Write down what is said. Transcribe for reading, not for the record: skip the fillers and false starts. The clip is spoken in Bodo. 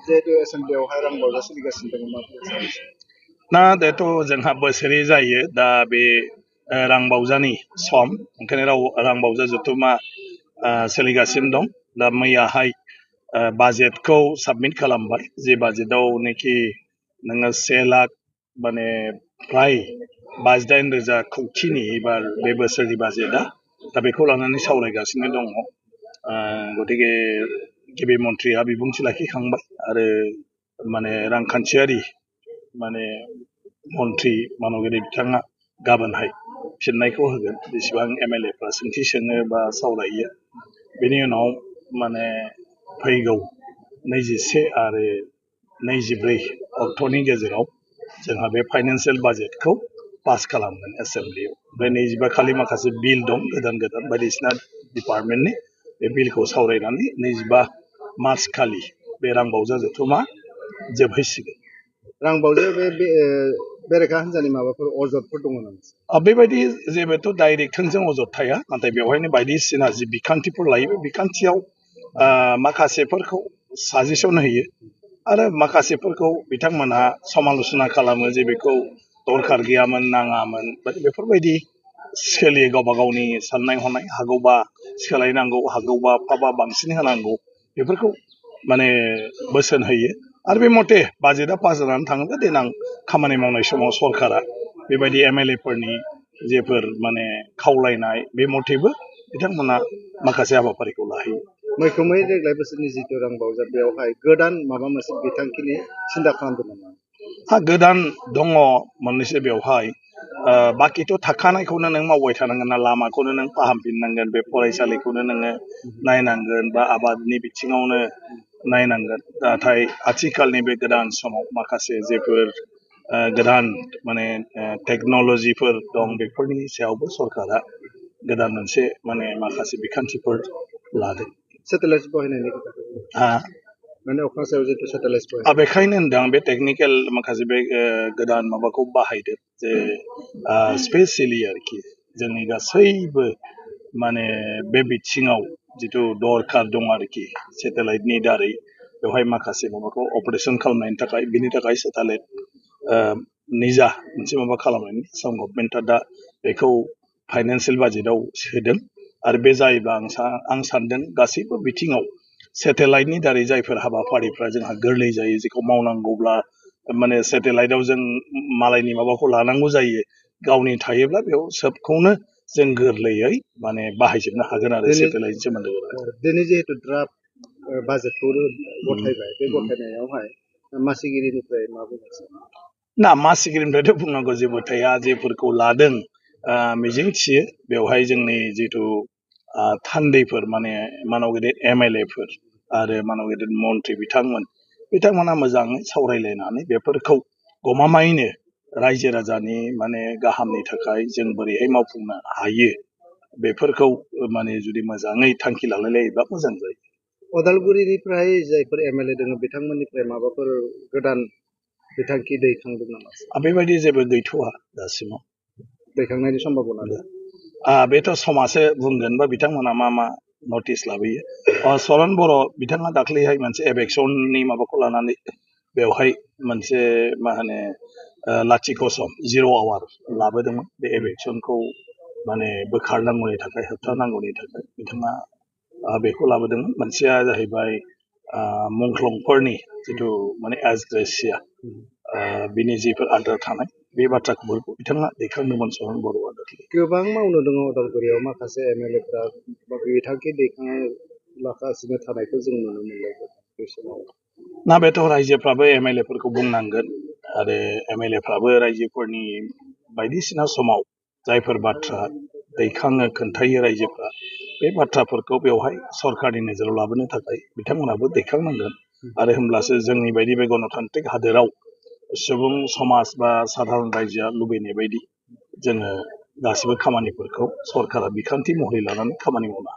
जिहेतु एसेम्ब्लियावहाय रां बावजा सोलिगासिनो दङ मा बुंनो ना दाथ' जोंहा बोसोरै जायो दा बे रां बावजानि सम ओंखायनो रां बावजा जथुमा सोलिगासिनो दं दा मैयाहाय बाजेटखौ साबमिट खालामबाय जे बाजेटआवनोखि नोङो 1 लाख माने फ्राय 58,000 खौथिनि एबार बे बोसोरनि बाजेटआ दा बेखौ लानानै सावरायगासिनो दङ गतिके गिबि मन्थ्रिया बिबुंथि लाखिखांबाय आरो माने रांखान्थियारि माने मन्थ्रि मानगिरि बिथाङा गाबोनहाय फिननायखौ होगोन बेसेबां एमएलएफ्रा सोंथि सोङो बा सावरायो बेनि उनाव माने फैगौ 21 आरो 24 अक्ट'नि गेजेराव जोंहा बे फाइनान्सियेल बाजेटखौ पास खालामगोन एसेम्ब्लियाव ओमफ्राय 25 खालि माखासे बिल दं गोदान गोदान बायदिसिना डिपार्टमेन्टनि बे बिलखौ सावरायनानै 25 मार्च खालि बे रां बावजा जथुमा जोबहैसिगोन रां बावजा बे बेरेखा हान्जानि माबाफोर अजदफोर दङ नामा बेबायदि जेबोथ' डाइरेक्ट थोंजों अजद थाया नाथाय बेवहायनो बायदिसिना जि बिखान्थिफोर लायो बे बिखान्थियाव माखासेफोरखौ साजेसन होयो आरो माखासेफोरखौ बिथांमोनहा समाल'सना खालामो जे बेखौ दरखार गैयामोन नाङामोन बेफोरबायदि सोलियो गावबा गावनि साननाय हनाय हागौबा सोलायनांगौ हागौबा फाबा बांसिन होनांगौ बेफोरखौ माने बोसोन होयो आरो बे मथे बाजेटआ पास जानानै थाङोब्ला देनां खामानि मावनाय समाव सरकारा बेबायदि एमएलएफोरनि जेफोर माने खावलायनाय बे मथेबो बिथांमोना माखासे हाबाफारिखौ लाहैयो मैखोमै देग्लाय बोसोरनि जिथु रां बावजा बेवहाय गोदान माबा मोनसे बिथांखिनि सिन्था खालामदों नामा गोदान दङ मोननैसो बेवहाय बाखिथ' थाखानायखौनो नों मावबाय थानांगोन ना लामाखौनो नों फाहामफिननांगोन बे फरायसालिखौनो नोङो नायनांगोन बा आबादनि बिथिङावनो नायनांगोन नाथाय आथिखालनि बे गोदान समाव माखासे जेफोर गोदान माने टेक्न'लजिफोर दं बेफोरनि सायावबो सरकारा गोदान मोनसे माने माखासे बिखान्थिफोर लादों सेटेलाइट बाहायनायनि खोथा माने अख्रां सायाव जितु सेटेलाइट बेखायनो होनदों बे टेक्निकेल माखासे बे गोदान माबाखौ बाहायदों जे स्पेसियेलि आरोखि जोंनि गासैबो माने बे बिथिङाव जिथु दरखार दं आरोखि सेटेलाइटनि दारै बेवहाय माखासे माबाखौ अपारेशन खालामनायनि थाखाय बिनि थाखाय सेटेलाइट निजा मोनसे माबा खालामनायनि आसाम गभर्नमेन्टआ दा बेखौ फाइनान्सियेल बाजेटआव सोदों आरो बे जायोबा आं सानदों गासैबो बिथिङाव सेटेलाइटनि दारै जायफोर हाबाफारिफ्रा जोंहा गोरलै जायो जेखौ मावनांगौब्ला माने सेटेलाइटआव जों मालायनि माबाखौ लानांगौ जायो गावनि थायोब्ला बेयाव सोबखौनो जों गोरलैयै माने बाहायजोबनो हागोन आरो सेटेलाइटनि सोमोन्दै दिनै जिहेतु ड्राफ्ट बाजेटखौ गथायबाय बे गथायनायावहाय मासिगिरिनिफ्राय मा बुंगासिनो ना मासिगिरिनिफ्रायथ' बुंनांगौ जेबो थाया जेफोरखौ लादों मिजिं थियो बेवहाय जोंनि जिथु थान्दैफोर माने मानव गेदेर एमएलएफोर आरो मानव गेदेर मन्थ्रि बिथांमोना मोजाङै सावरायलायनानै बेफोरखौ गमामायैनो रायजो राजानि माने गाहामनि थाखाय जों बोरैहाय मावफुंनो हायो बेफोरखौ माने जुदि मोजाङै थांखि लालायलायोब्ला मोजां जायो अदालगुरिनिफ्राय जायफोर एमएलए दङ बिथांमोननिफ्राय माबाफोर गोदान बिथांखि दैखांदों नामा बेबायदि जेबो गैथ'वा दासिमाव दैखांनायनि सम्भाबना दं बेथ' समासो बुंगोन बा बिथांमोना मा नटिस लाबोयो सरन बर' बिथाङा दाख्लैहाय मोनसे एभेक्सननि माबाखौ लानानै बेवहाय मोनसे मा होनो लाथिख' सम 0 आवार लाबोदोंमोन बे एभेक्सनखौ माने बोखारनांगौनि थाखाय होबथानांगौनि थाखाय बिथाङा बेखौ लाबोदोंमोन मोनसेया जाहैबाय मुंख्लंफोरनि जिथु माने एसग्रेसिया बिनि जिफोर आद्रा थानाय बे बाथ्राखौ बिथाङा दैखांदोंमोन सरन बर'आ दाख्लै गोबां मावनो दङ अदालगुरियाव माखासे एमएलएफ्रा बिथांखि दैखांगासिनो थानायखौ जों नुनो मोनलायदों बे समाव ना बेथ' रायजोफ्राबो एमएलएफोरखौ बुंनांगोन आरो एमएलएफ्राबो रायजोफोरनि बायदिसिना समाव जायफोर बाथ्रा दैखाङो खोन्थायो रायजोफ्रा बे बाथ्राफोरखौ बेवहाय सरकारनि नोजोराव लाबोनो थाखाय बिथांमोनाबो दैखांनांगोन आरो होमब्लासो जोंनि बायदि बे गणतान्त्रिक हादोराव सुबुं समाज बा साधारन रायजोआ लुबैनाय बायदि जोङो गासिबो खामानिफोरखौ सरकारा बिखान्थि महरै लानानै खामानि मावनो